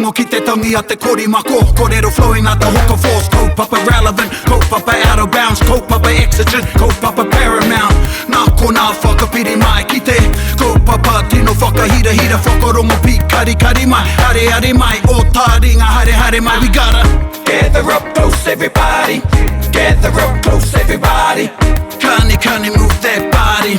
Whakarongo ki te tangi a te korimako Korero flowing like the hook of force Kaupapa relevant, kaupapa out of bounds Kaupapa exigent, kaupapa paramount Nā konā whakapiri mai ki te Kaupapa tino whakahirahira Whakarongo pīkarikari mai Areare mai, ō taringa haere haere mai We gotta gather up close everybody Gather up close everybody Kani kani move that body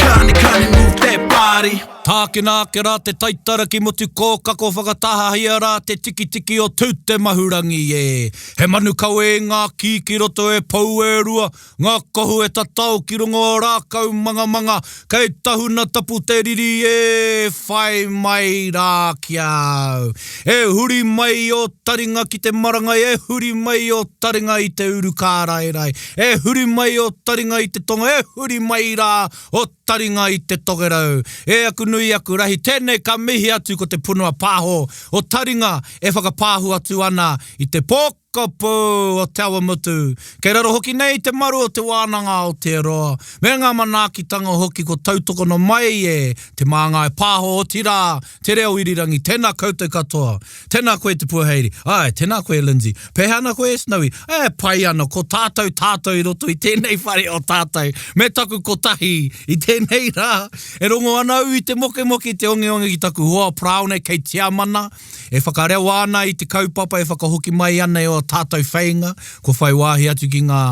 Kani kani move that body Tākina ake rā te taitara ki Motukōkako Whakatahahia rā te tikitiki o Tūtemahurangi e He manu kawe i ngā kī ki roto e pou e rua Ngā kohu e tatao ki runga o rākau mangamanga Kei tahuna tapu te riri e Whai mai rā ki a au E huri mai ō taringa ki te marangai E huri mai ō taringa i te uru kāraerae E huri mai ō taringa i te tonga E huri mai rā ō taringa i te tokerau E aku nui aku rahi Tēnei ka mihi atu ko te punua pāho o taringa e whakapāhu atu ana i te pō Pokapū o Te Awamutu, kei raro hoki nei te maru o Te Wānanga Aotearoa, me ngā manaakitanga hoki ko tautokona mai e Te Māngai Pāho otirā, Te Reo Irirangi, tēnā koutou katoa. Tēnā koe Te Puaheiri. Āe, tēnā koe Lindsay. Pēhea ana koe e Snowy? E, pai ana, ko tātou tātou i roto i tēnei whare o tātou, me taku kotahi i tēnei rā. E rongo ana au i te mokemoke, i te ongeonge ki taku hoa Paraone kei Tiamana, E whakarewa ana i te kaupapa e whakahoki mai ana i ō tātou wheinga, kua whai wāhi atu ki ngā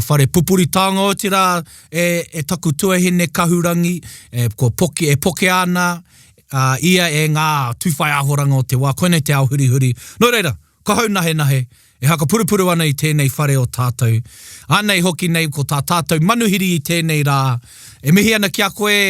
whare pupuri taonga, otirā e, e taku tuahine kahurangi, e, kua poke, e pokea ana a ia e ngā tūwhaiāhoranga o te wā, koinei te ao hurihuri. Nō reira, ko hau nahenahe, e hakapurupuru ana i tēnei whare o tātou. Ānei hoki nei ko tā tātou manuhiri i tēnei rā, e mihi ana ki a koe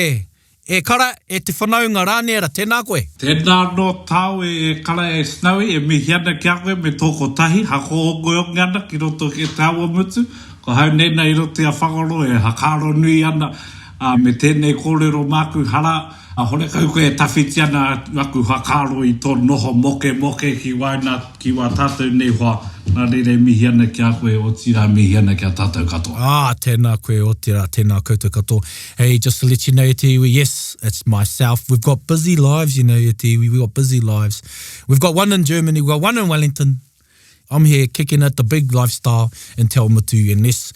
E kara, e te whanaunga Rāniera, tēnā koe. Tēnā anō tāu e kara e Snowy, e mihi ana ki a koe me tō kotahi, hako ongeonge ana ki roto ki Te Awamutu, ko hau nei na i roto i a Whangaroa e hakaaro nui ana, ā, me tēnei kōrero māku hara, ā, horekau koe e tawhiti ana aku hakaaro i tō noho mokemoke ki waena, ki wā tātou nei hoa, nā reira e mihi ana ki a koe, otirā mihi ana ki a tātou katoa. Ā, tēnā koe, otirā, tēnā koutou katoa. Hey, just to let you know e te iwi, yes, it's myself. We've got busy lives, you know, e te iwi, we've got busy lives. We've got one in Germany, we've got one in Wellington. I'm here kicking it the big lifestyle in Te Awamutu unless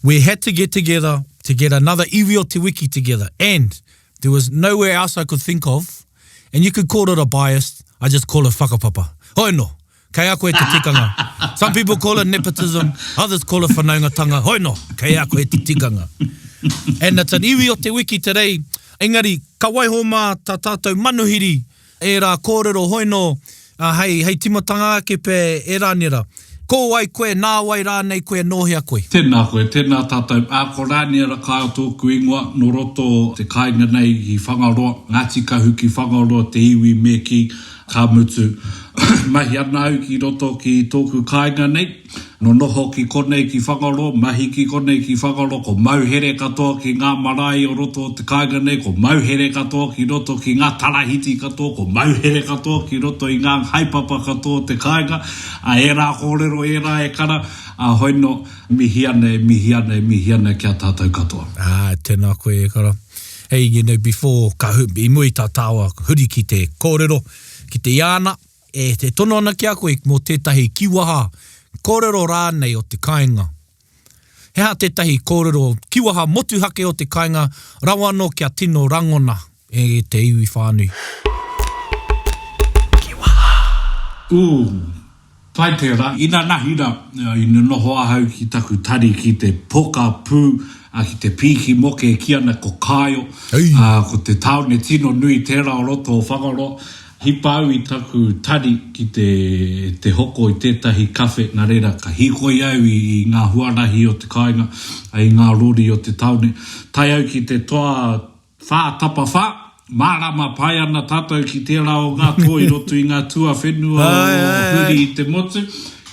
we had to get together to get another iwi o te wiki together and there was nowhere else I could think of and you could call it a bias, I just call it whakapapa. Hoi no, Kei a koe te tikanga. Some people call it nepotism, others call it whanaungatanga. Hoi no, kei a koe te tikanga. And it's an iwi o te wiki today, engari ka waiho mā tā tātou manuhiri ērā kōrero hoi no, hei, hei timatanga ake pea e Rāniera. Ko wai koe, nā wai rānei koe, nō hea koe? Tēnā koe, tēnā tātou. Ā, ko Rāniera Kyle tōku ingoa, nō roto te kāinga nei i Whangaroa, Ngāti Kahu ki Whangaroa te iwi me kī. Ka mutu, mahi ana au ki roto ki tōku kāinga nei, no noho ki konei ki Whangaroa, mahi ki konei ki Whangaroa, ko mauhere katoa ki ngā marae o roto o te kāinga nei, ko mauhere katoa ki roto ki ngā tarahiti katoa, ko mauhere katoa ki roto i ngā haepapa katoa o te kāinga, ā, ērā kōrero, ērā e kara, ā, hoi no, mihi ana, e mihi ana, e mihi ana ki a tātou katoa. Ā, tēnā koe e kara. Hey, you know, before ka hu, i mua i tā tāua huri ki te kōrero, ki te iāna, e, e tono ana ki a koe mō tētahi kīwaha kōrero rānei o te kāinga. He aha tētahi kōrero kīwaha motuhake o te kāinga rawa anō kia tino rangona e te iwi whānui? Kīwaha. Ooh, Pai tērā. Inanahi rā, ina noho ahau ki taku tari ki te poka pū, ki te pīki moke e kī ana ko Kāio, ko te tāone tino nui tērā o roto o Whangaroa. Hipa au i taku tari ki te te hoko i tētahi kawhe, nā reira ka hīkoi au i ngā huarahi o te kāinga, i ngā rori o te tāone. Tae au ki te toa Whā tapawhā, mārama pai ana tātou ki tērā o ngā toa i roto i ngā tuawhenua o huri i te motu.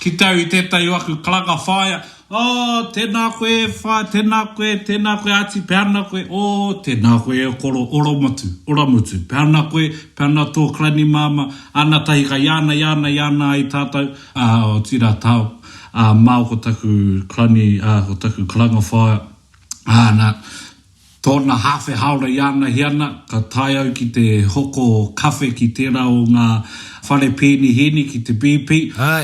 Kite au i tētahi o aku karanga whaea, Oh, tēnā koe e whaea, tēnā koe, tēnā koe Āti, peana koe, oh, tēnā koe e koro, oromotu, oramutu, peana koe, peana tō karani māmā, āna tahi ka iāna, iāna, iāna ai tātou, ā, otirā tāo, ā, māo ko taku karani, ā, ko taku karanga whaea, āna, Tōna hāwhe hāora i ānahi ana, ka tae au ki te hoko kawhe ki tērā o ngā Whare Pēnihēni ki te BP.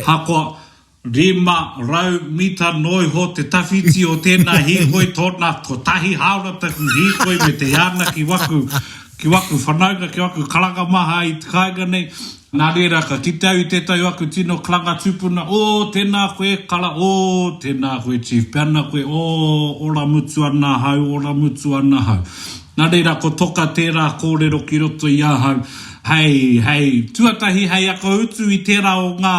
Hakoa 500 mita noa iho te tawhiti o tēnā hīkoi, tōna kotahi hāora taku hīkoi me te ana ki waku, ki waku whanaunga, ki waku karanga maha i te kāinga nei. Nā reira, ka kite au i tētahi o aku tino karanga tūpuna, Ō, tēnā koe e kara, ō, tēnā koe Chief, pea ana koe, ō, ora mutu ana ahau, ora mutu ana ahau. Nā reira, ko Toka tērā kōrero ki roto i ahau, hei, hei, tuatahi hei akautu i tērā o ngā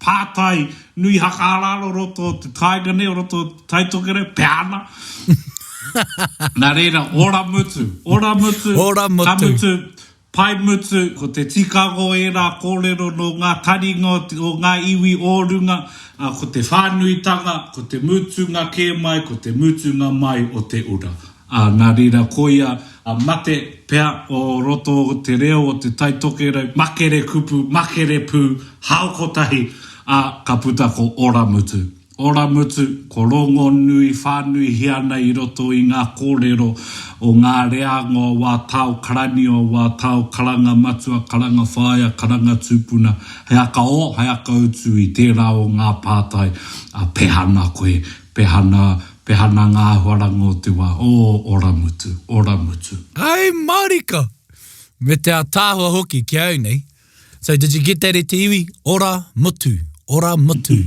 pātai nui hakaaraara o roto o te kāinga nei, o roto o Te Taitokerau, pea ana. Nā reira, ora mutu, ora mutu, ora mutu. ka mutu, pai mutu, ko te tikanga o ērā kōrero nō ngā taringa o, o ngā iwi o runga, ā, ko te whānuitanga, ko te mutunga kē mai, ko te mutunga mai o te ura. Ā, nā reira koia a mate pea o roto o te reo o Te Tai Tokerau, makere kupu, makere pū, hao kotahi, ā, ka puta ko ora mutu. Ora mutu, ko rongonui whānuihia ana i roto i ngā kōrero o ngā reanga o wā tao karani, o wā tao karanga matua, karanga whaea, karanga tūpuna, hei aka ō, hei aka utu i tērā o ngā pātai, ā, pehana koe, Pehana, pehana ngā āhuaranga o te wā, oh, ora mutu, ora mutu. Ai marika! Me te ataahua hoki ki au nei. So did you get that e te iwi? Ora mutu, ora mutu.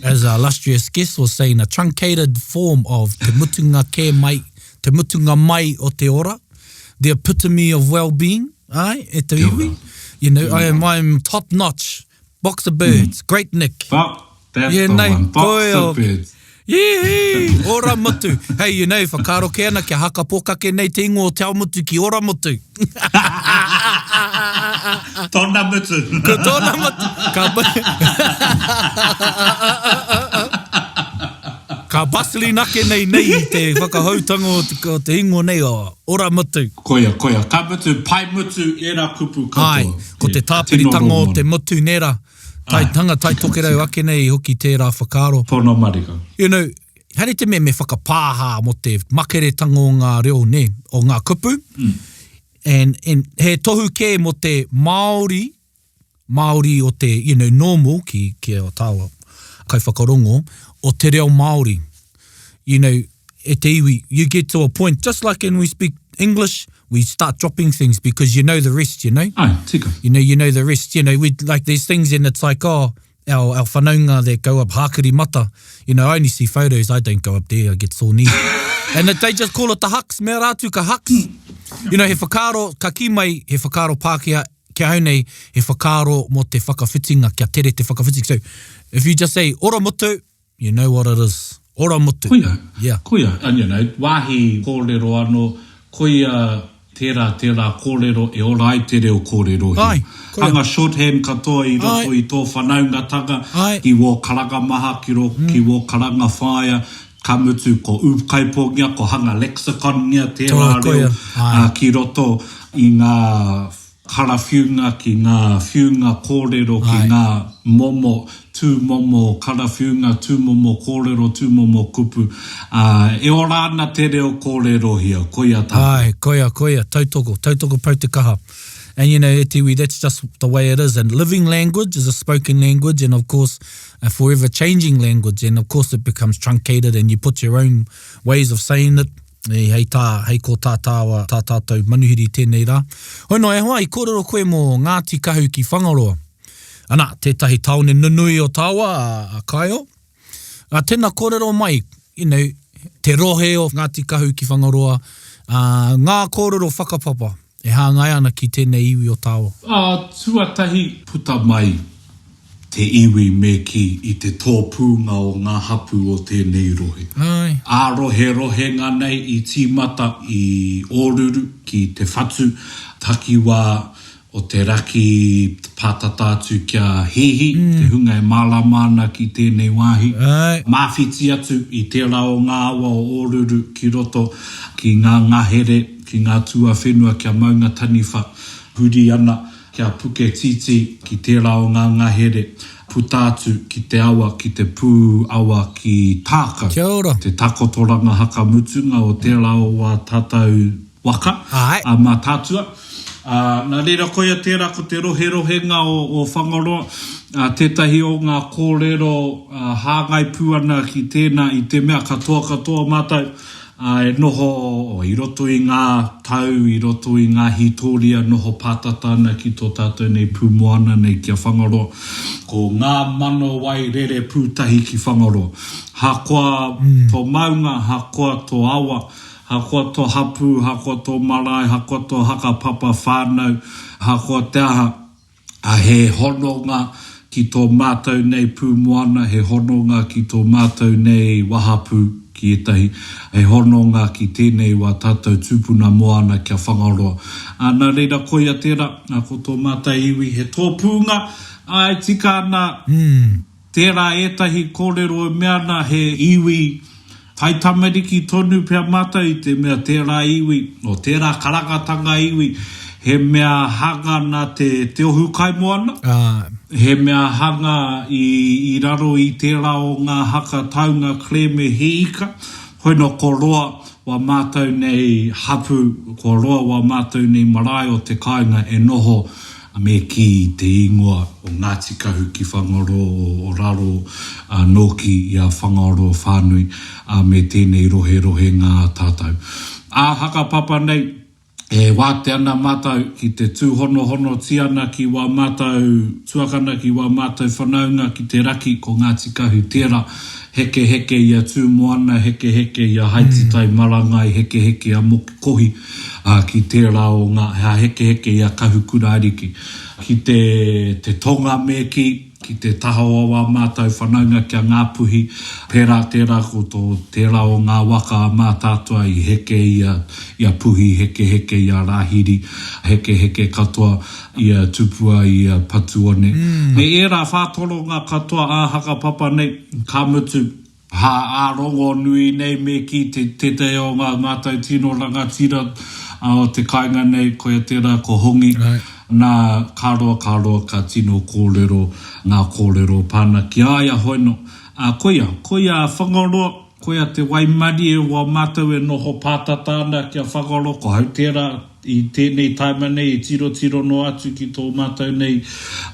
As our illustrious guest was saying, a truncated form of te mutunga kē mai, te mutunga mai o te ora, the epitome of well-being, ai, e te iwi. You know, I am, I am top notch. Box of birds, mm. Great Nick. Bo that's yeah, the nei, one. Box of birds. Yee, ora mutu. Hey, you know, whakaaro ke ana kia haka pōkake nei te ingoa o Te Awamutu ki Ora Mutu. Tōna mutu. Ko tōna mutu. Ka, Ka bustling ake nei nei i te whakahoutanga o te, o te ingoa nei o Ora Mutu. Koia, koia. Ka mutu, pai mutu ērā kupu katoa. Āe, ko te tāpiritanga o te mutu nē rā. Tai, tanga Tai Tokerau ake nei hoki tērā whakaaro. Pono marika. You know, haere te mea me whakapāha mō te makeretanga o ngā reo nē, o ngā kupu. Mm. And, and he tohu kē mō te Māori Māori o te, you know, normal ki, ki a tāua kaiwhakarongo, o te reo Māori. You know, e te iwi, you get to a point, just like when we speak English, we start dropping things because you know the rest, you know? Ai, tika. You know, you know the rest, you know, we, like there's things and it's like, oh, our, our whanaunga that go up Hākiri Mata, you know, I only see photos, I don't go up there, I get sore knees. and they just call it the hucks, mea rātou ka hucks. You know, he whakaaro, ka kī mai, he whakaaro Pākehā, Ki ahau nei, he whakaaro mō te whakawhitinga, kia tere te whakawhitinga. So, if you just say, ora mutu, you know what it is. Ora mutu. Koia, Yeah. koia, and you know, wāhi kōrero anō, koia tērā, tērā kōrero e ora ai te reo kōrerohia. Āe, koia. Hanga shorthand katoa i roto Āe. i tō whanaungatanga, Āe. ki wō karanga maha, ki rō, ki wō karanga whāia, ka mutu ko ūkaipongia, ko hanga lexicongia tērā Tō, koia. reo, Āe. ā, ki roto i ngā karawhiunga, ki ngā whiunga kōrero, ki Āe. ngā momo, tūmomo karawhiunga, tūmomo kōrero, tūmomo kupu, ā, e ora ana te reo kōrerohia, koia tāku. Āe, koia, koia, tautoko, tautoko pau te kaha. And you know, e te iwi, that's just the way it is. And living language is a spoken language and of course a forever changing language and of course it becomes truncated and you put your own ways of saying it. E, hei tā, hei ko tā tāua, tā tātou manuhiri tēnei rā. Hoi noa, e hoa, i kōrero koe mō Ngāti Kahu ki Whangaroa. Ana, tētahi tāone nunui o tāua, a, a Kaeo. A, tēnā kōrero mai, you know, te rohe o Ngāti Kahu ki Whangaroa, a, ngā kōrero whakapapa e hāngai ana ki tēnei iwi o tāua. A, tuatahi puta mai te iwi me kī i te tōpūnga o ngā hapū o tēnei rohe. Āe. Ā-roherohenga nei i tīmata i Ōruru ki Te Whatu, takiwā o te raki pātata atu ki a Hihi, te hunga e mārama ana ki tēnei wāhi. Āe. Māwhiti atu i tērā o ngā awa o Ōruru ki roto ki ngā ngahere, ki ngā tuawhenua kia Maungataniwha, huri ana Kia puke tītī ki tērā o ngā ngahere, puta atu ki te awa, ki te pū awa ki Tākau. Kia ora. Te takotoranga haka mutunga o tērā o wā tātou waka, Āe. a Mātaatua. Ā, nā reira koia tērā ko te roherohenga o, o Whangaroa, ā, tētahi o ngā kōrero, ā, hāngai pū ana ki tēnā i te mea katoa katoa mātou, ā, e noho i roto i ngā tau, i roto i ngā hītōria noho pātata ana ki tō tātou nei pūmoana nei ki a Whangaroa. Ko ngā mano wai rere pūtahi ki Whangaroa. Hakoa tō maunga, hakoa tō awa, hakoa tō hapū, hakoa tō marae, hakoa tō hakapapa whānau, hakoa te aha, Ā, he hononga ki tō mātou nei pūmoana, he hononga ki tō mātou nei wahapū ki ētahi, he hononga ki tēnei wā tātou tūpuna moana kia Whangaroa. Ā, nā reira koia tērā, ā, ko tō mātou iwi he tōpūnga, ā, e tika ana, Tērā ētahi kōrero e mea ana he iwi taitamariki tonu pea mātou i te mea tērā iwi, o tērā karangatanga iwi, he mea hanga nā te, te ohu kaimoana, he mea hanga i, i raro i tērā o ngā haka taunga kerēme he ika, hoi nō ko roa wā mātou nei hapū, kua roa wā mātou nei marae o te kāinga e noho Me kī i te ingoa o Ngāti Kahu ki Whangaroa o raro nōki i a Whangaroa whānui, ā, me tēnei roherohenga a tātou. Ā hakapapa nei, e wātea ana mātou ki te tūhonohonotia ana ki wā mātou tuakana, ki wā mātou whanaunga ki te raki, ko Ngāti Kahu tērā, hekeheke i a Tūmoana, hekeheke i a Haititai Marangai, hekeheke a Mokohi, ā, ki tērā o ngā hea hekeheke i a Kahukura Ariki, ki te, te tonga me kī, ki te taha o wā mātou whanaunga ki a Ngāpuhi, pērā tērā ko tō, tērā o ngā waka a Mātātoa i heke i a, i a Puhi, hekeheke i a Rāhiri, hekeheke katoa i a Tupua, i a Patuone. Me ērā whātoronga katoa ā-hakapapa nei, ka mutu, Hā ā-rongonui nei me kī te tētahi o ngā mātou tino rangatira o te kāinga nei, koia tērā ko Hongi. Nā, ka roa, ka roa ka tino kōrero ngā kōrero pāna ki a ia hoino. Ā, koia, koia a Whangaroa, koia te waimarie o a mātou e noho pātata ana ki a Whangaroa, ko hau tērā i tēnei taima nei e tirotiro noa atu ki tō mātou nei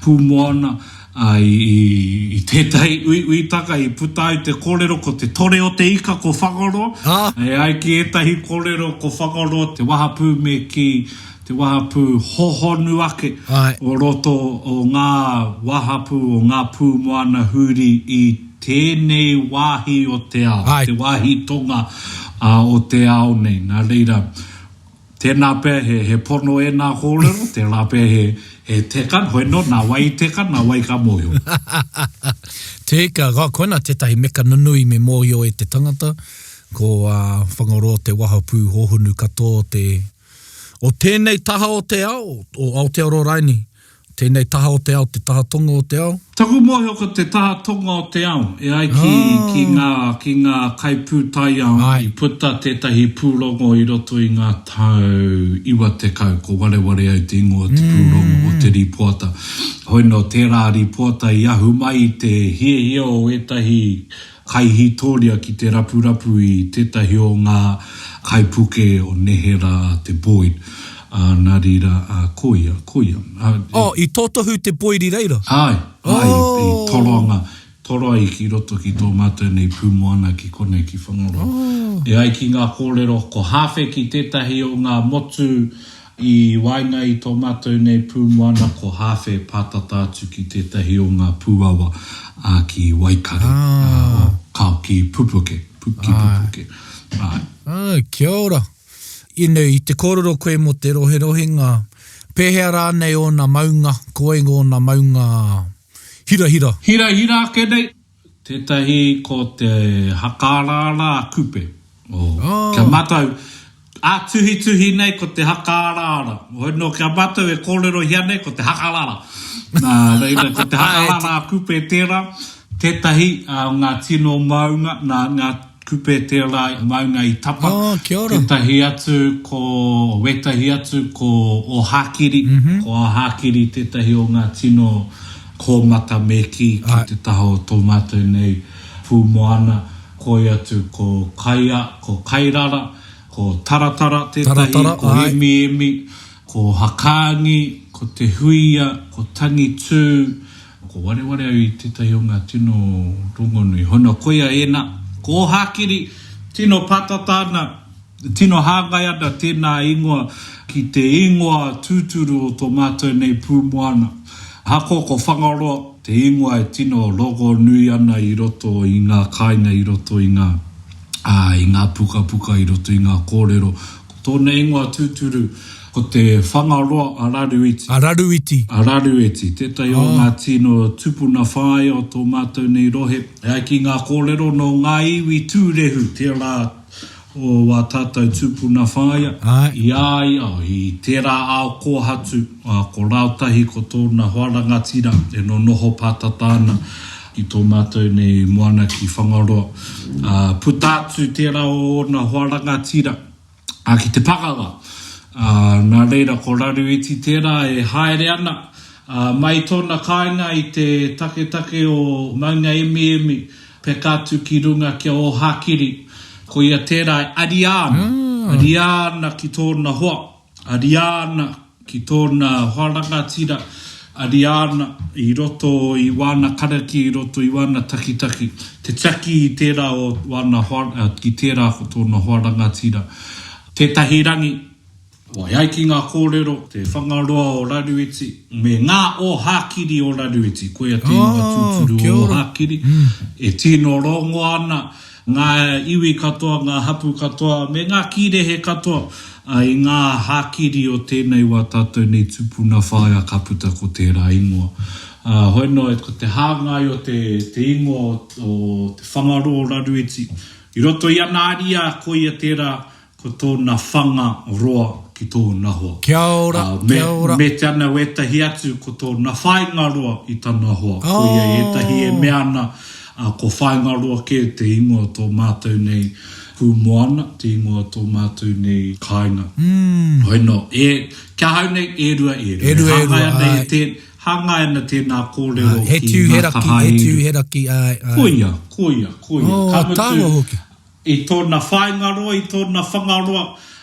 pūmoana, ā, i, i tētahi uiuitanga i puta ai te kōrero ko te tore o te ika ko Whangaroa. E ai ki ētahi kōrero ko Whangaroa te wahapū me kī, te wahapū hohonu ake o roto o ngā wahapū o ngā pūmoana huri i tēnei wāhi o te ao, te wāhi tonga o te ao nei. Nā reira, Tēnā pea he, he pono ēnā kōrero, tērā pea he, he teka, hoi nō, nā wai i teka, nā wai ka mōhio. Teka, ka, koina tētahi meka nunui me mōhio e te tangata, ko ā, Whangaroa te wahapū hōhonu katoa o te, o tēnei taha o te ao, o Aotearoa raini. Tēnei taha o te ao, te taha tonga o te ao. Taku mōhio ko te taha tonga o te ao, e ai ki, ki ngā, ki ngā kaipūtaiao i puta tētahi pūrongo i roto i ngā tau 90, ko wareware au te ingoa o te pūrongo, o te rīpoata. Hoi nō tērā rīpoata i ahu mai i te hiahia o ētahi Kaihītōria ki te rapurapu i tētahi o ngā kaipuke o neherā a te Boyd, ā, nā reira, ā, ko ia, ko ia. Ā, i. Oh, i tōtohu te Boyd i reira? Āe, āe, i, i toroa ngā, toroa i ki roto ki tō mātou nei pūmoana ki konei ki Whangaroa. Oh. E ai ki ngā kōrero, ko Hāwhe ki tētahi o ngā motu I waenga i tō mātou nei pūmoana ko Hāwhe pātata atu ki tētahi o ngā pūawa, ā, ki Waikare, ā, o, kao, ki Pupuke, ki Pupuke, āe. Ā, kia ora. Inu, i te kōrero koe mō te roherohenga, pēhea rānei ōna maunga, ko wai ōna maunga hirahira? Hirahira ake nei, Tētahi ko te hakaaraara a Kupe. Oh. Kia mātau, ā-tuhituhi nei ko te hakaaraara. Hoi nō, kia mātau e kōrerohia nei ko te hakarara. Nā reira, ko te hakarara a Kupe tērā. Tētahi o ngā tino maunga, nā, ngā Kupe tērā maunga i tapa. Oh, kia ora. Tētahi atu ko, wētahi atu ko Ōhākiri. Mm -hmm. Ko Ōhākiri tētahi o ngā tino kōmata me kī ki te taha o tō mātou nei pūmoana. Koi atu ko Kaia, ko Kairara, ko Taratara tētahi, Taratara, ko Emiemi. Ko Hakaangi, ko Te Huia, ko Tangitū, ko wareware au i tētahi o ngā tino rongonui. Hono, koia ēnā. Ko Ōhākiri, tino pātata ana, tino hāngai ana tēnā ingoa ki te ingoa tūturu o tō mātou nei pūmoana. Ahakoa ko Whangaroa te ingoa e tino rongonui ana i roto i ngā kāinga, i roto i ngā, ā, i ngā pukapuka, i roto i ngā kōrero, Ko tōna ingoa tūturu, ko te Whangaroa a Raruiti. A Raruiti. A Rarueti, tētahi o ngā tino tupuna whāia o tō mātou nei rohe. E ai ki ngā kōrero nō ngā iwi Tūrehu tērā o wā tātou tupuna whāia. I a ia, i tērā ao kōhatu, ko Raotahi ko tōna hoa rangatira e nonoho pātata ana i tō mātou nei moana ki Whangaroa. Ā, puta atu tērā o ōna hoa rangatira, ā, ki te pakanga. Ā, nā reira ko Raruiti tērā e haere ana, ā, mai tōna kāinga i te taketake o Maungaemiemi, peka atu ki runga ki a Ōhākiri, ko ia tērā e ariā ana, ariā ana ki tōna hoa. Ariā ana ki tōna hoa rangatira, ariā ana i roto i wāna karakia, i roto i wāna takitaki, te tiaki i tērā o wāna hoa, ki tērā ko tōna hoa rangatira. Tētahi rangi, e ai ki ngā kōrero, te Whangaroa o Raruiti, me ngā ōhākiri o Raruiti, koia te ingoa tūturu o Ōhākiri, e tino rongoa ana Ngā iwi katoa, ngā hapū katoa, me ngā kīrehe katoa, i ngā hākiri o tēnei wā tātou nei tupuna whāia ka puta ko tērā ingoa. Hoi noa, ko te hāngai o te, te ingoa o, o Te Whangaroa o Raruiti, i roto i ana ariā koia tērā Ko tōna whanga roa ki tōna hoa. Kia ora, kia ora. Me te ana wētahi atu ko tōna whāinga roa i tana hoa. Koia ētahi e mea ana ko Whāingaroa kē te ingoa o tō mātou nei pūmoana, te ingoa o tō mātou nei kāinga. Hoi nō, e, ki ahau nei, e rua, e rua. E rua, e rua, āe. Hāngai ana tēnā kōrero ki ngā taha e rua. He tū, he raki, āe, āe. Koia, koia, koia. Oh, ataahua hoki. I tōna whāinga roa, i tōna whanga roa,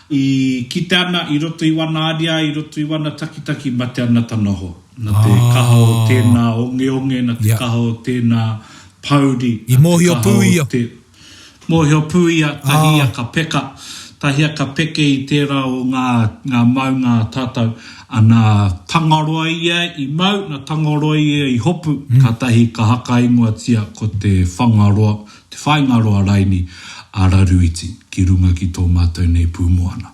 i kite ana i roto i wana ariā, i roto i wana takitaki, mate ana tana hoa. Na te kaha o tēnā ongeonge, na te kaha o tēnā pouri, na te kaha o te. Mōhio pū ia, tahi ia ka peka, tahi ia ka peke i tērā o ngā, ngā maunga a tātou. Nā Tangaroa ia i mau, nā Tangaroa ia i hopu, kātahi ka hakaingoatia ko te Whangaroa, Te Whāingaroa raini a Raruiti ki runga ki tō mātou nei pūmoana.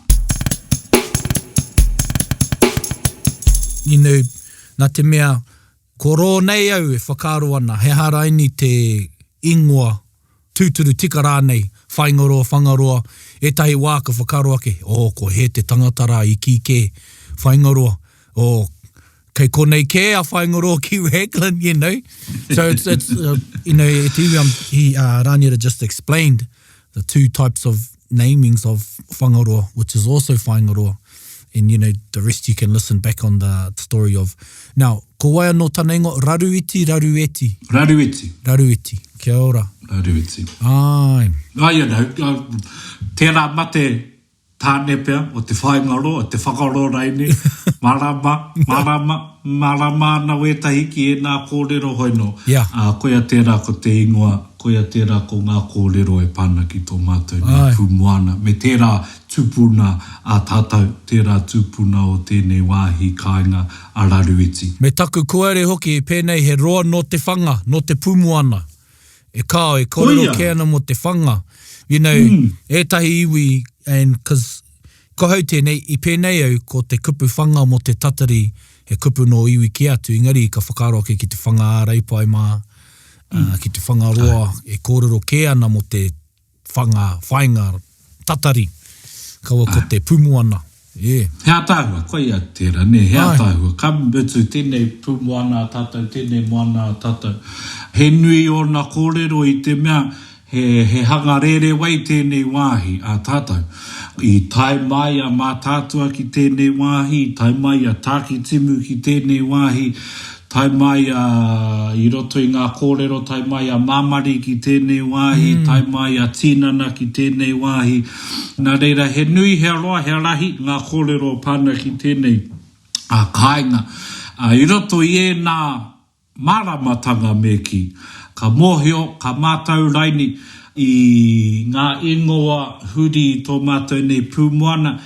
You know, nā te mea, ko rō nei au e whakaaro ana, he aha raini te ingoa tūturu tika rānei, Whāingaroa, Whangaroa, ētahi wā ka whakaaro ake, oh, ko hē te tangata rā i kī kē, Whāingaroa, oh, Kei konei kē a Whaingaro ki Raglan, you know. So it's, it's uh, you know, e te iwi, um, he, uh, Raniera just explained the two types of namings of Whangaroa, which is also Whaingaroa. And, you know, the rest you can listen back on the story of. Now, ko wai anō tana ingoa? Raruiti, Rarueti? Raruiti. Raruiti. Kia ora. Raruiti. Ai. Ah, you know, uh, tērā mate Tāne pea, o te whāinga roa, o te whakaroa raine, marama, marama, marama ana wētahi ki ēnā kōrero hoi nō, Yeah. ā, koia tērā ko te ingoa, koia tērā ko ngā kōrero e pā ana ki tō mātou nei Āe. pūmoana, me tērā tupuna a tātou, tērā tupuna o tēnei wāhi kāinga a Raruiti. Me taku kōere hoki, pēnei he roa nō te whanga, nō te pūmoana. E kāo, e kōrero kē ana mō te whanga. You know, mm. ētahi iwi, and cause, ko hau tēnei, i pēnei au, ko te kupu whanga mō te tatari, he kupu nō iwi kē atu, engari ka whakaaro ake ki te whanga ā-reipai mā, mm. uh, ki te whanga roa, e kōrero kē ana mō te whanga, whainga, tatari, kaua ko te pūmoana. Yeah. He ataahua, koia tērā, nē, he ataahua. Ka mutu, tēnei pūmoana a tātou, tēnei moana a tātou. He nui ōna kōrero i te mea he, he hanga rērewai tēnei wāhi a tātou. I tae mai a Mātaatua ki tēnei wāhi, i tae mai a Tākitimu ki tēnei wāhi. Tae mai a, i roto i ngā kōrero, tae mai a Māmari ki tēnei wāhi, tae mai a Tīnana ki tēnei wāhi. Nā reira, he nui, he roa, he rahi ngā kōrero pā ana ki tēnei kāinga. I roto i ēnā māramatanga me kī, ka mōhio, ka mātau raini i ngā ingoa huri i tō mātou nei pūmoana,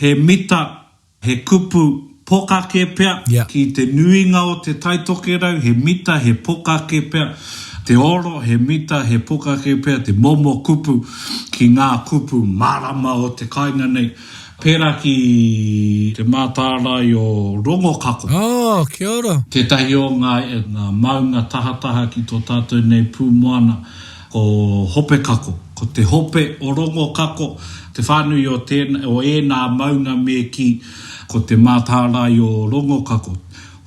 he mita He kupu pokake pea Yeah. ki te nuinga o Te Tai Tokerau, he mita, he pokake pea te oro, he mita, he pokake pea te momo kupu ki ngā kupu mārama o te kāinga nei. Pērā ki te mātārae o Rongokako. Oh, kia ora. Tētahi o ngā, ngā maunga tahataha ki tō tātou nei pūmoana. Ko Hopekako, ko te hope o Rongokako, te whānui o tēnā, o ēnā maunga me kī, ko te mātārae o Rongokako.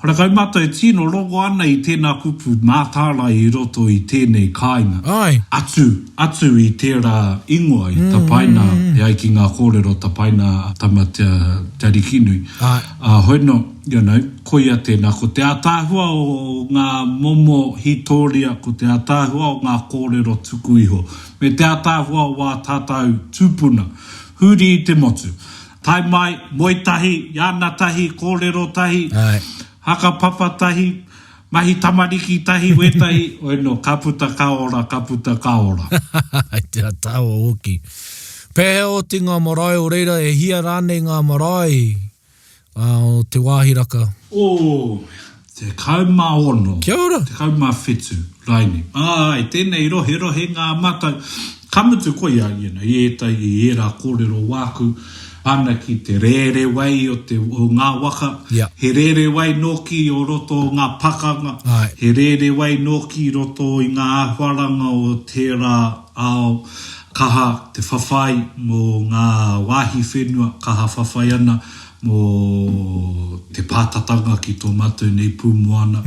Horakau mātou e tino rongo ana i tēnā kupu mātārae i roto i tēnei kāinga. Āe. Atu, atu i tērā ingoa i tapaina, e ai ki ngā kōrero tapaina a Tamatea Te Arikinui. Āe. Ā, hoi nō, you know, koia tēnā, ko te ātaahua o ngā momo hītōria, ko te ātaahua o ngā kōrero tuku iho, me te ātaahua o wā tātau tūpuna, huri i te motu. Tae mai, moe tahi, iana tahi, kōrero tahi, hakapapa tahi, mahi tamariki tahi wētahi, oi no, ka puta ka ora, ka puta ka ora. I te ātaahua hoki. Pēhea oti ngā marae o reira, e hia rānei ngā marae o te wāhi raka. Oh, 16. Kia ora. 17, raini. Āe, tēnei roherohenga a mātou. Ka mutu koia, you know, i ētahi, i ērā kōrero wāku, ana ki te rērewei o te, o ngā waka. Yeah. He rērewei nōki o roto o ngā pakanga. Āe. He rērewei nōki i roto i ngā āhuaranga o tērā ao. Kaha te whawhai mō ngā wāhi whenua, kaha whawhai ana mō te pātatanga ki tō mātou nei pūmoana,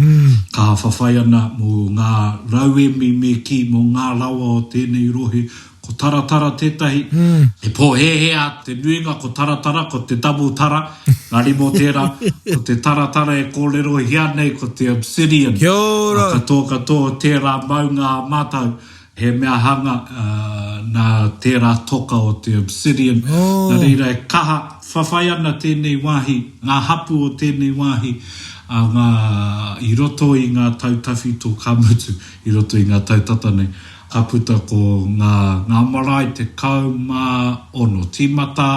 kaha whawhai ana mō ngā rauemi me kī, mō ngā rawa o tēnei rohe, ko Taratara tētahi, he pōhēhē a te nuinga ko Taratara, ko te double tara, engari mō tērā, ko te Taratara e kōrerohia nei ko te obsidian, Kia ora! katoa katoa o tērā maunga a mātou, He mea hanga nā tērā toka o te obsidian. Nā reira e kaha whawhai ana tēnei wāhi, ngā hapū o tēnei wāhi, ā, ngā, i roto i ngā tau tawhito ka mutu, i roto i ngā tau tata nei, ka puta ko ngā, ngā marae 16. Tīmata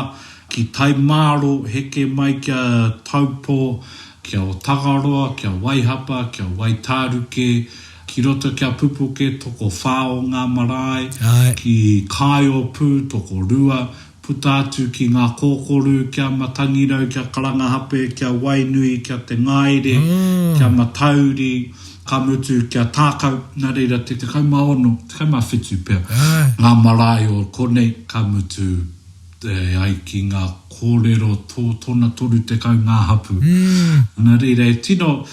ki Taimāro, heke mai ki a Taupō, ki a Otangaroa, ki a Waihapa, ki a Waitāruke, Ki roto kia pupuke tokowhā o ngā marae, ki Kāiopū tokorua, puta atu ki ngā kōkoru, kia Matangirau, kia Karangahape, kia Wainui, kia Te Ngaere, kia Matauri, ka mutu kia Tākau, nā reira te 16, 17 pea, ngā marae o konei, ka mutu e ai ki ngā kōrero tō tōna 30 ngā hapū. Nā reira e tino.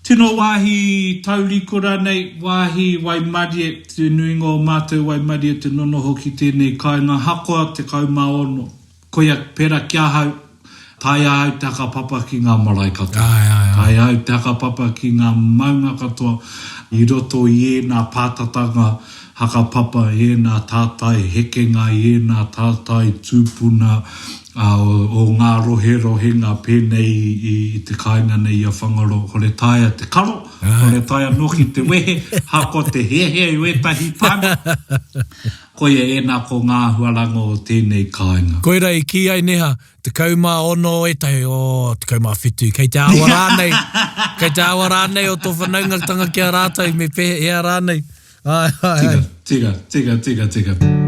Tino wāhi taurikura nei, wāhi waimarie, te nuinga o mātou waimarie te nonoho ki tēnei kāinga hakoa 16, koia pera ki ahau, taea au te hakapapa ki ngā marae katoa, taea au te hakapapa ki ngā maunga katoa i roto i ēnā pātatanga hakapapa, i ēnā tātai hekenga, i ēnā tātai tūpuna, ā, o ngā roherohenga pēnei i te kāinga nei i a Whangaroa, kore taea te karo, kore taea noki te wehe, ahakoa te hiahia i wētahi tāngata, koia ēnā ko ngā āhuaranga o tēnei kāinga. Koira i kī ai Neha, 16 ētahi, oh, 17, kei te awa rānei, kei te awa rānei o tō whanaungatanga ki a rātou, me pēhea rānei. Ai, ai, ai. Tika, tika, tika, tika, tika.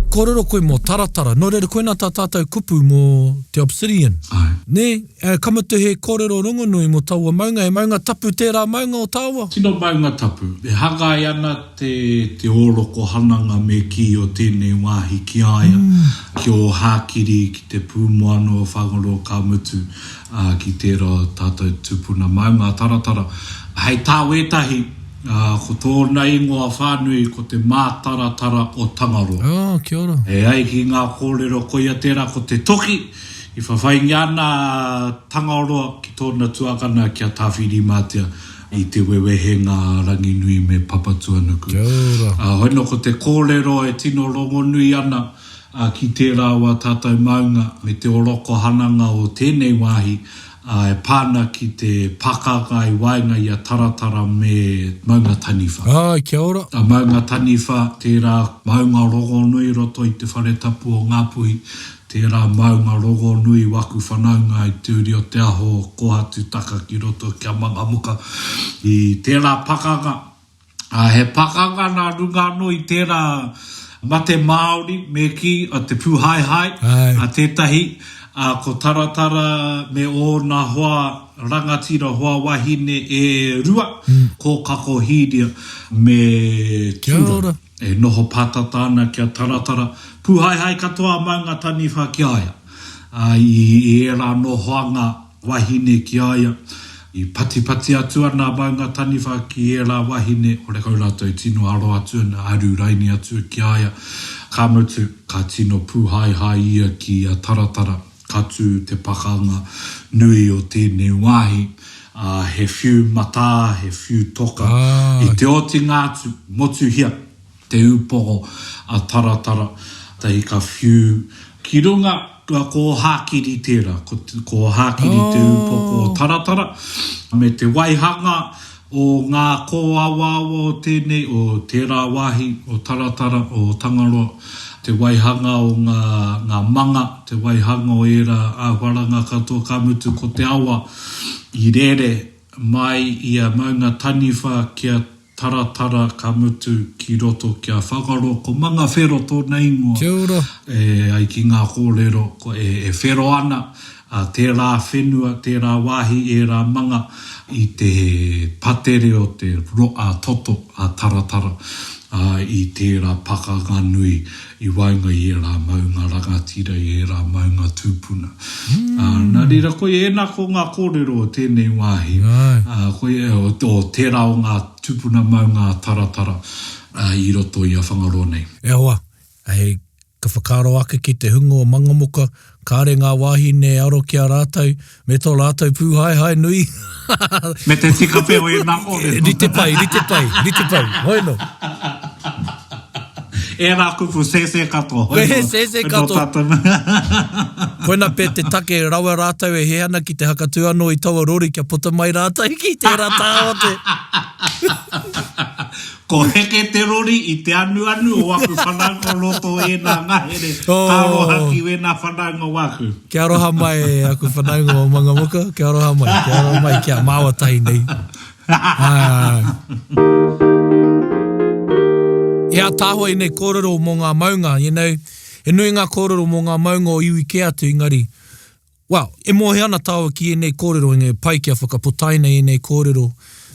Kōrero koe mō Taratara, nō reira koinā tā tātou kupu mō te obsidian. Āe. Nē, ka mutu he kōrero rongonui mō taua maunga, he maunga tapu tērā maunga o Tāwa. Tino maunga tapu. E hangai ana te, te ōrokohananga me kī o tēnei wāhi ki a ia, ki Ōhākiri, ki te pūmoana o Whangaroa ka mutu. ā, ki tērā o tātou tupuna maunga taratara. Hei tā wētahi, ā, ko tōna ingoa whānui ko te mātaratara o Tangaroa. Oh, kia ora. E ai ki ngā kōrero koia tērā ko te toki. I whawhaingia ana a Tangaroa ki tōna tuakana ki a Tāwhirimātea i te wewehenga a Ranginui me Papatuanuku. Kia ora. Ā, hoino ko te kōrero e tino rongonui ana ki tērā o ā tātou maunga me te orokohananga o tēnei wāhi, ā, e pā ana ki te pakanga i waenga i a Taratara me Maunga Taniwha. Āe, kia ora. A Maunga Taniwha, tērā maunga rongonui i roto i te whare tapu o Ngāpuhi, tērā maunga rongonui waku whanaunga i te uri o te aho o Kohatu taka ki roto ki a Mangamuka. I tērā pakanga, Ā, he pakanga nā runga anō i tērā mate Māori, me kī, a te pūhaehae, a tētahi, ā, ko Taratara me ōna hoa rangatira, hoa wahine e rua, ko Kakohīria me Tura, e noho pātata ana ki a Taratara, pūhaehae katoa a Maunga Taniwha ki a ia. Ā, i ērā nohoanga wahine ki a ia. I patipati atu ana a Maunga Taniwha ki ērā wahine, horekau rātou tino aro atu ana, aru raini atu ki a ia. Ka mutu, ka tino pūhaehae ia ki a Taratara, ka tū te pakanga nui o tēnei wāhi, ā, he whiu matā, he whiu toka. I te otinga atu, motuhia! Te upoko a Taratara, tahi ka whiu ki runga, ko Ōhākiri tērā, ko, ko Ōhākiri te upoko o Taratara, me te waihanga o ngā kōawaawa o tēnei, o tērā wāhi, o Taratara, o Tangaroa, te waihanga o ngā, ngā manga, te waihanga o ērā āhuaranga katoa, ka mutu ko te awa i rere mai i a Maunga Taniwha kia Taratara ka mutu ki roto ki a Whangaro, ko Mangawhero tōna ingoa. Kia ora. E ai ki ngā kōrero, ko e, e whero ana a tērā whenua, tērā wāhi, ērā manga i te patere o te ro, a toto a Taratara, ā, i tērā pakanga nui i waenga i ērā maunga rangatira, i ērā maunga tūpuna. Ā, nā reira, koia ēnā ko ngā kōrero o tēnei wāhi, ā, koia, o, o tērā o ngā tūpuna maunga a Taratara, ā, i roto i a Whangaroa nei. E hoa, hei, ka whakaaro ake ki te hunga o Mangamuka, kāre ngā wāhine e aro ki a rātou, me tō rātou pūhaehae nui. Me te tika pea o ēnā kōrero. Rite pai, rite pai, rite pai, hoi nō. Ērā kupu sēsē katoa, hoi nō. Sēsē katoa. Koina pea te take rawa rātou e hē ana ki te hakatū anō i taua rori kia puta mai rātou ki tērā taha o te. Ko heke te rori i te anuanu o aku whanaunga o roto o ēnā ngahere, ka aroha ki wēnā whanaunga wāku. Kia aroha mai aku whanaunga o Mangamuka, kia aroha mai, kia aroha mai ki a māua tahi nei. Āe. He ātaahua ēnei kōrero mō ngā maunga, you know, he nui ngā kōrero mō ngā maunga o iwi kē atu engari, Well, e mōhio ana tāua ki ēnei kōrero, engari pai kia whakaputaina ēnei kōrero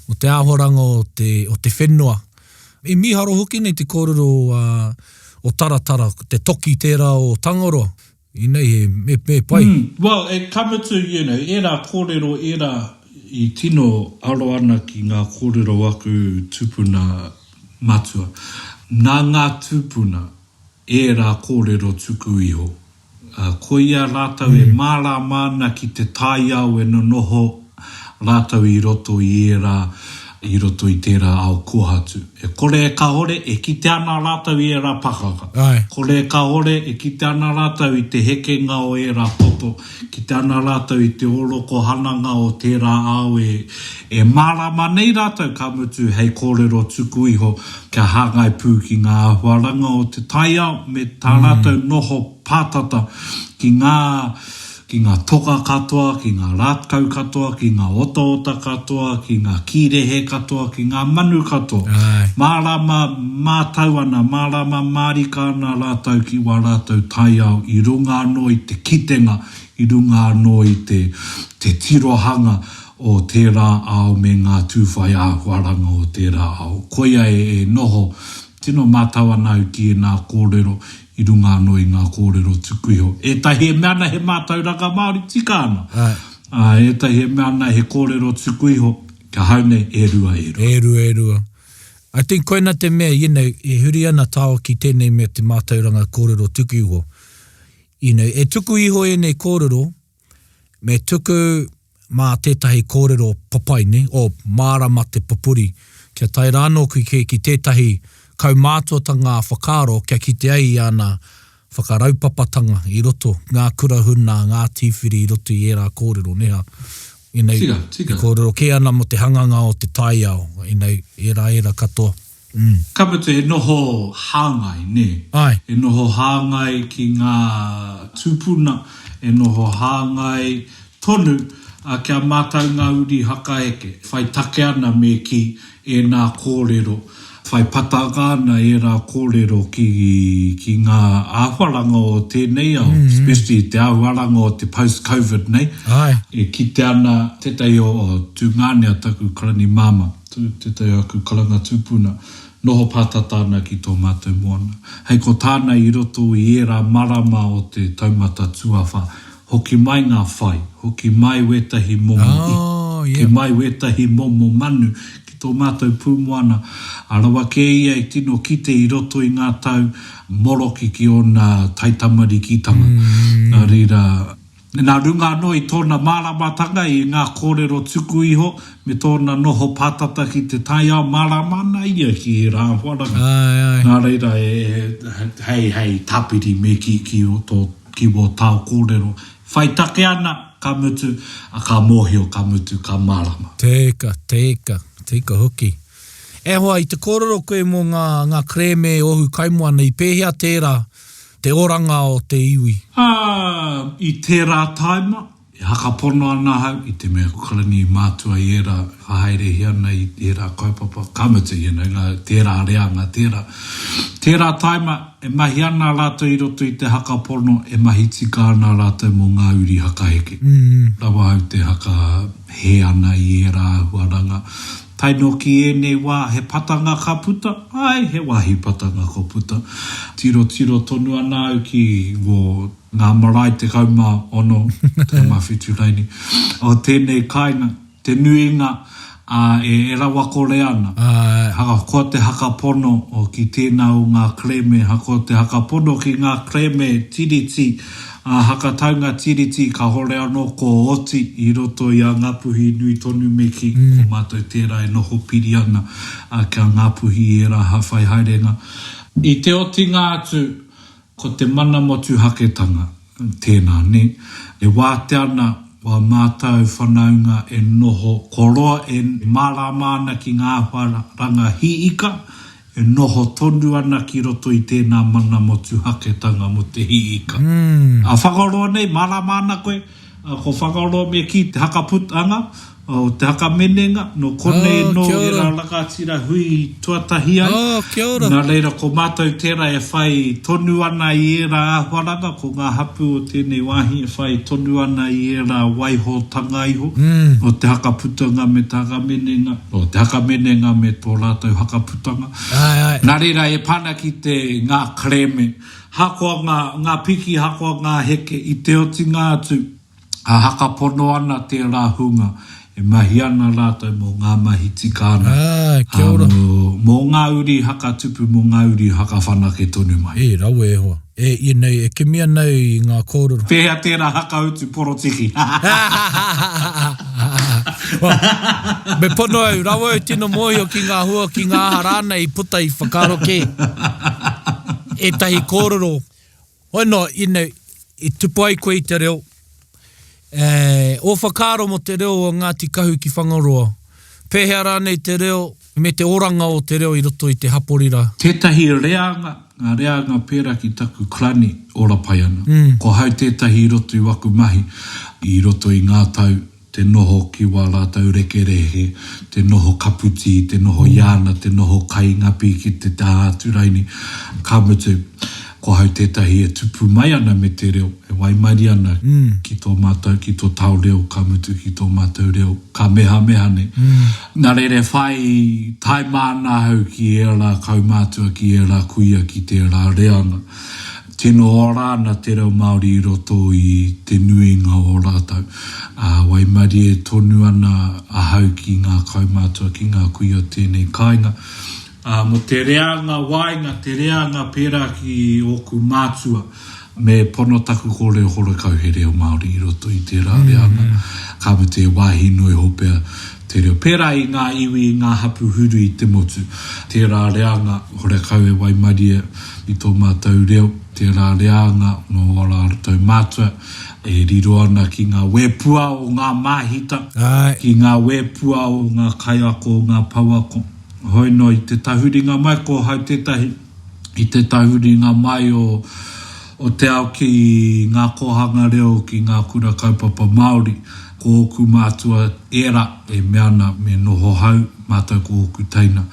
mō te āhuaranga o te, o te whenua. I mīharo hoki nei te kōrero a, o Taratara, te toki tērā o Tangaroa. Inei he, me, me pai. Mm, well, e, ka mutu, you know, ērā kōrero, ērā i tino aro ana ki ngā kōrero aku tūpuna matua. Nā ngā tūpuna ērā kōrero tuku iho. Ā, koia rātou e mārāma ana ki te taiao e nonoho rātou i roto i ērā, i roto i tērā ao kōhatu. E kore e kahore, e kite ana rātou i ērā pakanga. Āe. Kore e kahore, e kite ana rātou i te hekenga o ērā toto, kite ana rātou i te orokohananga o tērā ao e, e mārāma nei rātou ka mutu hei kōrero tuku iho kia hāngai pū ki ngā āhuaranga o te taiao me tā rātou noho pātata ki ngā, ki ngā toka katoa, ki ngā rākau katoa, ki ngā otaota katoa, ki ngā kīrehe katoa, ki ngā manu katoa. Mārāma mātau ana, mārāma mārika ana rātou ki wā rātou taiao i runga anō i te kitenga, i runga anō i te, te tirohanga o tērā ao me ngā tūwhai āhuaranga o tērā ao. Koia e noho tino mātau ana au ki ēnā kōrero i runga anō i ngā kōrero tuku iho. Ētahi e mea ana he mātauranga Māori tika ana. Ā, ētahi e mea ana he kōrero tuku iho, ki ahau nei, e rua, e rua. E rua, e rua. I think koina te mea, you know, e huri ana tāua ki tēnei mea te mātauranga kōrero tuku iho. You know, e tuku iho ēnei kōrero, me tuku mā tētahi kōrero papai, nē, o mārama te pupuri, kia tae rānō ki, ki tētahi kaumātuatanga whakaaro kia kite ai i ana whakaraupapatanga i roto, ngā kura huna, ngā tīwhiri i roto i ērā kōrero, nē hā? You know, Tika, tika. E kōrero kē ana mō te hanganga o te taiao, you know, ērā, ērā katoa. Mm. Ka mutu, e noho hāngai, nē? Āe. E noho hāngai ki ngā tūpuna, e noho hāngai tonu kia mātau ngā uri hakaeke. Whai take ana me kī ēnā kōrero, whai patanga ana ērā kōrero ki, ki ngā āhuaranga o tēnei ao, especially te āhuaranga o te post-covid nei. Āe. E kite ana tētahi o, o Tūngānea taku karani māmā, tētahi o aku karanga tūpuna, noho pātata ana ki tō mātou moana. Hei ko tāna i roto i ērā marama o te taumata tuawhā, Hoki mai ngā whai, hoki mai wētahi momo ika, Oh, yeah. hoki mai wētahi momo manu ki tō mātou pūmoana, ā, rawa kē ia i tino kite i roto i ngā tau moroki ki ōna taitamarikitanga. Nā reira, nā runga anō i tōna māramatanga i ngā kōrero tuku iho me tōna noho pātata ki te taiao, mārama ana ia ki ērā āhuaranga. Āe, āe. Nā reira, e, hei, hei tāpiri me kī ki tō Ki wō tāo kōrero, whai take ana, ka mutu, a ka mōhio, ka mutu, ka mārama. Teka, teka, tika hoki. E hoa, i te kōrero koe mō ngā, ngā kerēme ohu kaimoana, i pēhea tērā, te oranga o te iwi? Ā, i tērā tāima, E hakapono ana ahau i te mea ko Karani i mātua i ērā whakahaerehia ana i ērā kaupapa, ka mutu, you know, ngā, tērā reanga, tērā. Tērā taima, e mahi ana rātou i roto i te hakapono, e mahi tika ana rātou mō ngā uri hakaheke. Rawa au te haka hē ana i ērā āhuaranga. Tae noa ki ēnei wā, he patanga ka puta? Āe, he wāhi patanga ka puta. Tirotiro tonu ana au ki wō Ngā marae 16, 17 raini, o tēnei kāinga, te nuinga, ā, e rawakore ana. Ahakoa te hakapono ki tēnā o ngā kerēme, ahakoa te hakapono ki ngā kerēme Tiriti, ā, hakataunga Tiriti, kāore anō ko oti i roto i a Ngāpuhi nui tonu me kī, ko mātou tērā e noho piri ana ki a Ngāpuhi i ērā whai haerenga. I te otinga atu, Ko te mana motuhaketanga tēnā, nē. E wātea ana wā mātou whanaunga e noho koroa e mārāma ana ki ngā āhuaranga hī ika, e noho tonu ana ki roto i tēnā mana motuhaketanga mō te hī ika. A Whangaroa nei, mārāma ana koe, ko Whangaroa me kī te hakaputanga, O te hakamenenga, no konei Oh, no kia ora. era rangatira hui tuatahi ai. Oh, kia ora. Na reira ko matou tera e whai tonu ana i era ahuaranga, ko nga hapu o tenei wahi e whai tonu ana i era waihotanga iho, o te hakaputanga me te hakamenenga, o te hakamenenga me to ratou hakaputanga. Ae, ae. Na reira e pa ana ki te nga kereme, hakoa nga, nga piki, hakoa nga heke, i te otinga atu, A hakapono ana tērā hunga e mahi ana rātou mō ngā mahi tika ana, Ā, kia ā, ora. mō, mō ngā uri hakatupu, mō ngā uri hakawhanake tonu mai. E, rawe e hoa. E, you know, e kimi ana au i ngā kōrero. Pēhea tērā hakautu porotiki? Well, me pono au, rawa au tino mōhio ki ngā hua, ki ngā aha rānei i puta i whakaaro kē ētahi kōrero Hoi no, you know, i tupu ai koe i te reo, eh, ō whakaaro mō te reo o Ngāti Kahu ki Whangaroa, pēhea rānei te reo me te oranga o te reo i roto i te hapori rā? Tētahi reanga, ngā reanga pērā ki taku karani, ora pai ana. Ko ahau tētahi i roto i waku mahi, i roto i ngā tau, te noho ki wā rātou rekereke, te noho kaputī, te noho iāna, te noho kai ngapi ki te taha atu raini. Ka mutu, ko ahau tētahi e tupu mai ana me te reo, e waimarie ana ki tō mātou, ki tō tao reo, ka mutu ki tō mātou reo, ka mehameha nei. Nā reira e whai taima ana ahau ki ērā kaumātua, ki ērā kuia, ki tērā reanga. Tino ora ana te reo Māori i roto i te nuinga o rātou, ā, waimarie tonu ana ahau ki ngā kaumātua, ki ngā kuia o tēnei kāinga. Ā, mō te reanga waenga, te reanga pērā ki ōku mātua, Me pono taku kōrero horekau he reo Māori i roto i tērā reanga, ka mutu he wāhi nui hopea te reo. Pērā i ngā iwi, i ngā hapū huru i te motu, tērā reanga horekau e waimarie i tō mātou reo, tērā reanga nō ō rātou mātua e riro ana ki ngā wēpua o ngā māhita, ki ngā wēpua o ngā kaiako, o ngā pouako. Hoi nō i te tahuringa mai ko hau tētahi. i te tahuringa mai o o te ao ki ngā kōhanga reo, ki ngā kura kaupapa Māori. Ko ōku mātua ērā e mea ana me noho hau mātou ko ōku teina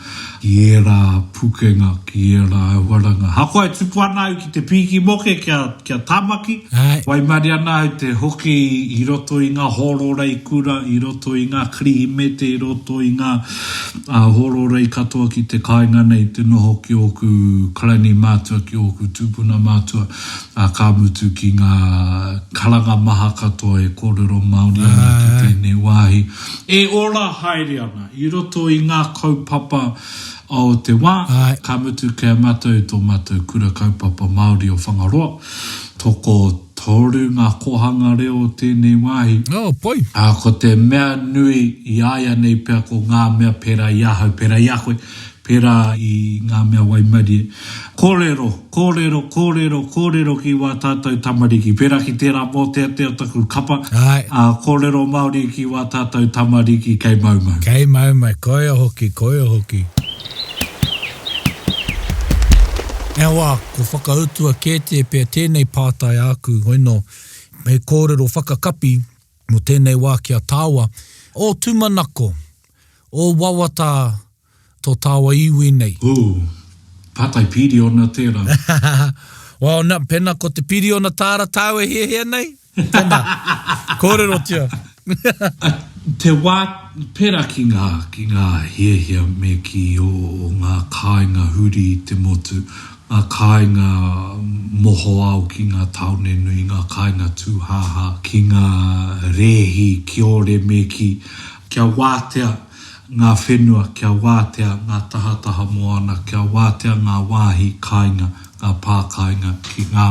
ki ērā pukenga, ki ērā auaranga. Ahakoa e tupu ana au ki te pīki moke kia, kia Tāmaki, waimarie ana au te hoki i roto i ngā hōrorei kura, i roto i ngā kirihimete, i roto i ngā Ā, hōrorei katoa ki te kāinga nei, te noho ki ōku karani mātua, ki ōku tūpuna mātua, ā, ka mutu ki ngā karanga maha katoa e kōrero Māori ana ki tēnei wāhi. E ora haere ana i roto i ngā kaupapa o te wā, ka mutu kei a mātou tō mātou kura kaupapa Māori o Whangaroa, toko Toru ngā kōhanga reo o tēnei wāhi. Oh, pai. Ā, ko te mea nui i āianei pea ko ngā mea pērā i ahau, pērā i a koe, pērā i ngā mea waimarie. Kōrero, kōrero, kōrero, kōrero ki wā tātou tamariki, pērā ki tērā mōteatea o taku kapa, Āe. ā, kōrero Māori ki wā tātou tamariki kei maumau. Kei maumau, koia hoki, koia hoki. E hoa, ko whakautua kētia pea tēnei pātai āku, hoino, he kōrero whakakapi mō tēnei wā ki a tāua. Ō tūmanako, ō wawata tō tāua iwi nei. Ooh, pātai pīriona tērā. Well, na, pēnā ko te pīriona tāra tāu e hiahia nei? Tēnā, kōrerotia. Te wā, pērā ki ngā, ki ngā hiahia me kī o, o ngā kāinga huri i te motu, ngā kāinga mohoao ki ngā tāone nui, ngā kāinga tūhāhā ki ngā rēhi kiore me kī, kia wātea ngā whenua, kia wātea ngā tahataha moana, kia wātea ngā wāhi kāinga, ngā pā kāinga ki ngā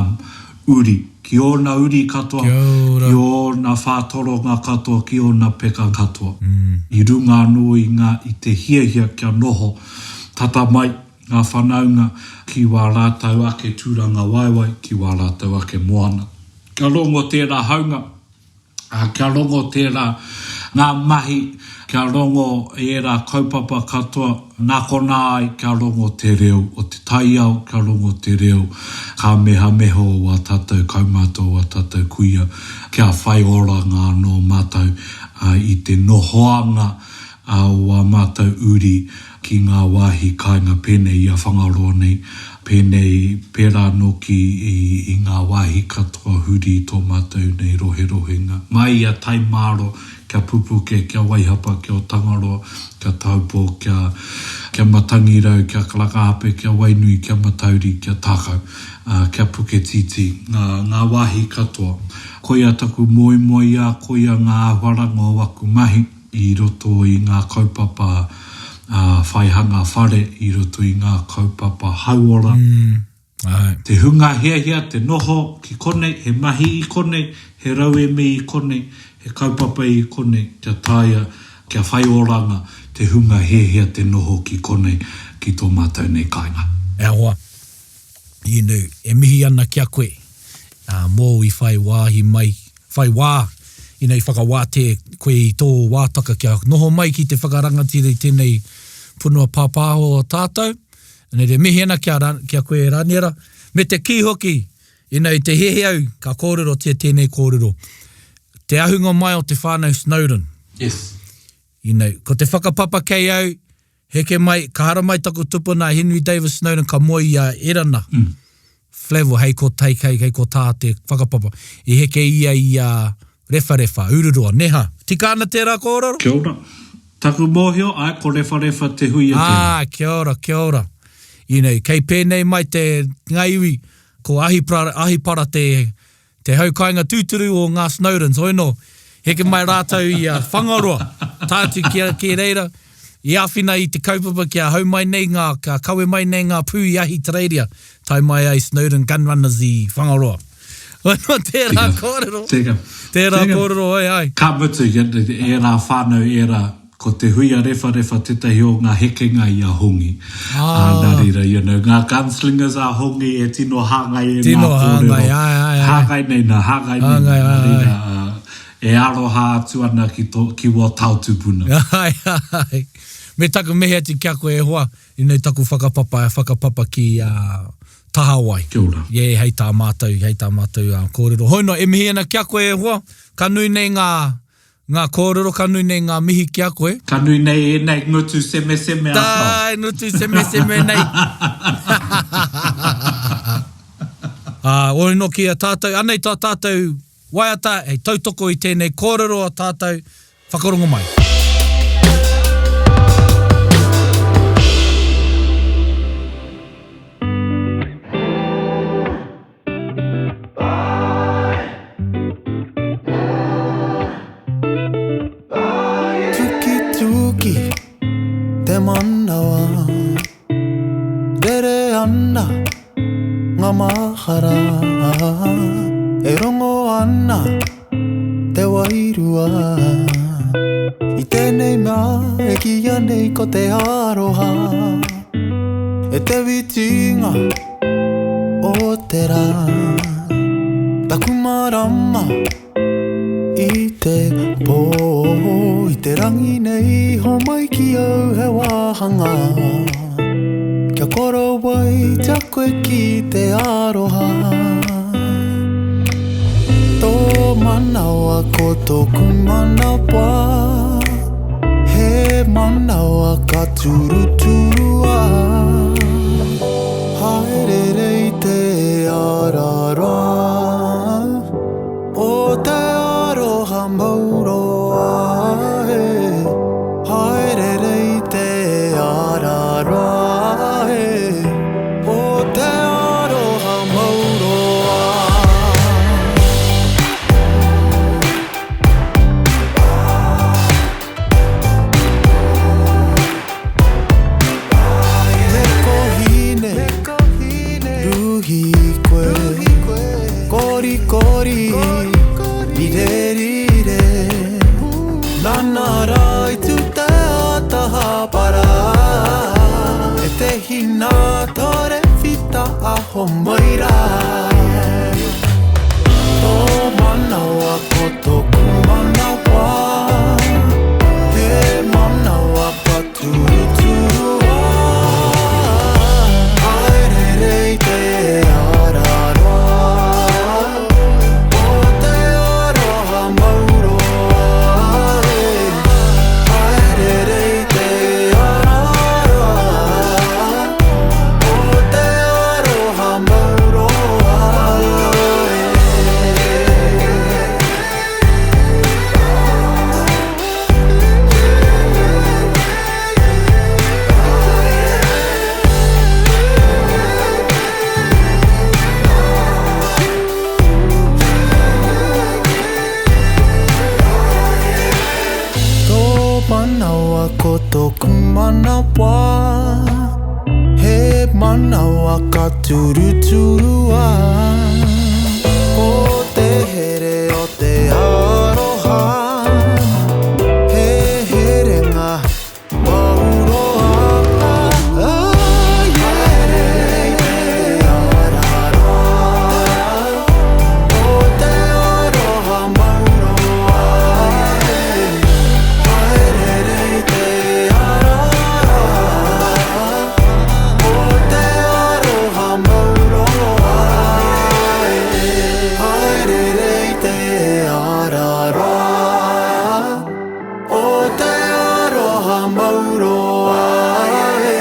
uri, ki ōna uri katoa, ki ōna whātoronga katoa, ki ōna peka katoa. I runga anō i ngā, i te hiahia kia noho tata mai ngā whanaunga ki wā rātou ake tūrangawaewae, ki wā rātou ake moana. Kia rongo tērā haunga. Ā, kia rongo tērā, ngā mahi, kia rongo ērā kaupapa katoa, nā konā ai kia rongo te reo o te taiao, kia rongo te reo kāmehameha o wā tātou kaumātua, o wā tātou kuia, kia whai oranga anō mātou i te nohoanga o wā mātou uri ki ngā wāhi kāinga pēnei i a Whangaroa nei, pēnei, pērā nōki i, i ngā wāhi katoa huri i tō mātou nei roherohenga. Mai i a Taimāro, kia Pupuke, kia Waihapa, kia Otangaroa, kia Taupō, kia, kia Matangirau, kia Karangahape, kia Wainui, kia Matauri, kia Tākau, ā, kia Puketiti, ngā, ngā wāhi katoa. Koia taku moemoeā, koia ngā āhuaranga o aku mahi. i roto i ngā kaupapa whaihanga whare, i roto i ngā kaupapa hauora. Te hunga hiahia te noho ki konei, he mahi i konei, he rauemi i konei, he kaupapa i konei, kia taea, kia whai oranga te hunga hiahia te noho ki konei, ki tō mātou nei kāinga. E hoa, you know, e mihi ana ki a koe, mōu i whai wāhi mai whai wā, ina i whakawātea koe i tō wātaka kia noho mai ki te whakarangatira i tēnei punua pāpāho o tātou. Nā reira, mihi ana ki a, ki a koe e Raniera, me te kī hoki, ina i te hehe au ka kōrerotia tēnei kōrero. Te ahunga mai o te whānau Snowden. Yes. You know, ko te whakapapa kei au, Heke mai, ka haramai taku tupuna a Henry Davis Snowden ka moe i a Erana Flavell hei ko tai kei, kei ko tā te whakapapa. I heke ia i a Rewharewha, Ururoa, neha. Tika ana tērā kōrero? Kia ora. Taku mōhio, āe, ko Rewharewha te huia tērā. Ā, kia ora, kia ora. You know, kei pēnei mai te, ngā iwi, ko Ahipara, Ahipara te, Te hau kāinga tūturu o ngā Snowdens, hoi nō, heke mai rātou i a Whangaroa, tae atu ki, ki reira, i āwhina i te kaupapa kia hau mai nei ngā, kia kawe mai nei ngā pū i Ahitereiria, tae mai ai Snowdon Gunrunners i Whangaroa. Ano tērā kōrero. Teka. Tērā kōrero, ai, ai. Ka mutu, ērā whānau, ērā, ko te huia rewharewha tētahi o ngā hekenga i a Hongi. Ah. Nā reira, you know, ngā gunslingers a Hongi e tino hāngai e tino ngā kōrero. Tino hāngai, ai, ai, ai. Hāngai nei nā, hāngai nei nā. Nā reira, e aroha atu ana ki, tō, ki wō tao tupuna. Ai, ai. Me taku mihi atu ki a koe e hoa, Inei taku whakapapa, whakapapa ki a Tahawai. Kia ora. Yeah, hei tā mātou, hei tā mātou kōrero. Hoi noa, e mihi ana ki a koe e hoa, ka nui nei ngā, ngā kōrero, ka nui nei ngā mihi ki a koe. Ka nui nei ēnei ngutu semeseme a tau. Tā, ngutu semeseme nei. Ā, hoi noa ki a tātou, anei tā tātou waiata hei tautoko i tēnei kōrero a tātou, Whakarongo mai. Tukituki te manawa Rere ana ngā mahara E rongo ana te wairua I tēnei mea e kīia nei ko te aroha E te whitinga o te rā Taku marama i te pō I te rangi nei homai ki au he wāhanga Kia korowaitia koe ki te aroha Tō manawa ko tōku manawa He manawa ka turuturua Haerere i te ara roa O te aroha mauroa e Haerere i te ara roa e O te aroha mauroa. Me kohine, ruhi koe, Korikori, rire rire, Nana rā i tū te ata hāpara, E te hinātore whita aho mai rā. Tō manawa ko tōku manawa He manawa ka turuturua Haerere i te ara roa O te aroha mauroa e Haerere i te ara roa O te aroha mauroa e. Tō manawa ko tōku manawa He manawa ka turuturua Ko te here o te aroha He herenga O te aroha mauroa e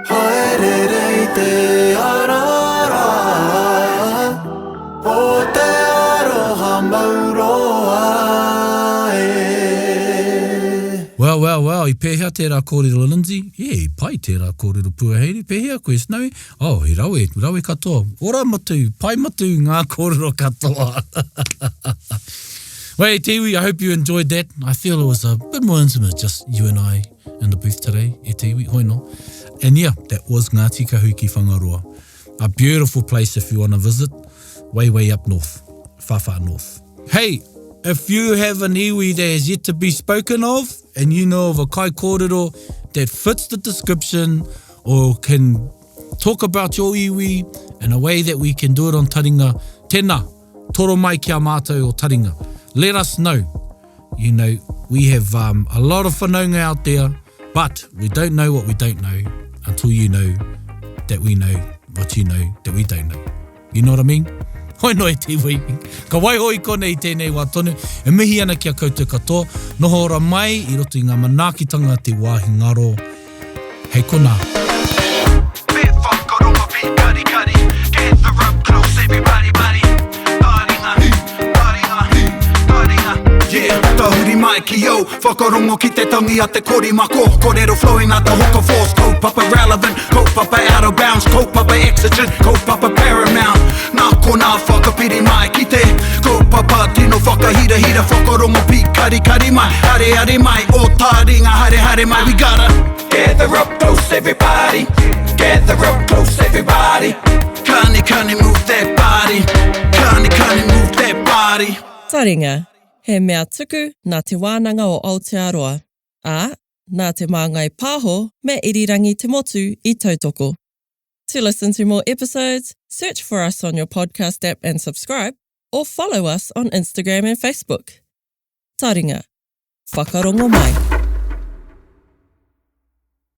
Haerere i te ara rā O te aroha mauroa e. Well, well, well, i pēhea tērā kōrero Lindsay? Yeah, i pai tērā kōrero Puaheiri. Pēhea koe, Snowy? Oh, he rawe, rawe katoa. Ora matu, pai matu ngā kōrero katoa. Well, e te iwi, I hope you enjoyed that. I feel it was a bit more intimate, just you and I in the booth today, e te iwi, hoi no. And yeah, that was Ngāti Kahu ki Whangaroa. A beautiful place if you want to visit. Way, way up north. Far, far north. Hey, if you have an iwi that has yet to be spoken of, and you know of a kaikōrero that fits the description or can talk about your iwi in a way that we can do it on Taringa, tēnā, toro mai ki a mātou o Taringa. Let us know. You know, we have um, a lot of whanaunga out there, but we don't know what we don't know until you know that we know what you know that we don't know. You know what I mean? Hoi noa e te iwi. Ka waiho i konei i tēnei wā tonu, e mihi ana ki a koutou katoa, noho ora mai i roto i ngā manaakitanga te wāhi ngaro hei konā. Me whakarongo pīkarikari Gather up close everybody buddy Taringa, taringa, taringa Yeah, tahuri mai ki au Whakarongo ki te tangi a te korimako Korero flowing like the hoka force Kaupapa relevant, kaupapa out of bounds Kaupapa exigent, kaupapa paramount Nā konā whakapiri mai ki te Kaupapa tino whakahirahira Whakarongo pīkarikari mai Areare mai, o taringa haere haere mai We gotta gather up close everybody Gather up close everybody Kani kani move that body Kani kani move that body Taringa, He mea tuku nā Te Wānanga o Aotearoa, ā, nā Te Māngai Pāho me Irirangi Te Motu i tautoko. To listen to more episodes, search for us on your podcast app and subscribe, or follow us on Instagram and Facebook. Taringa. Whakarongo mai.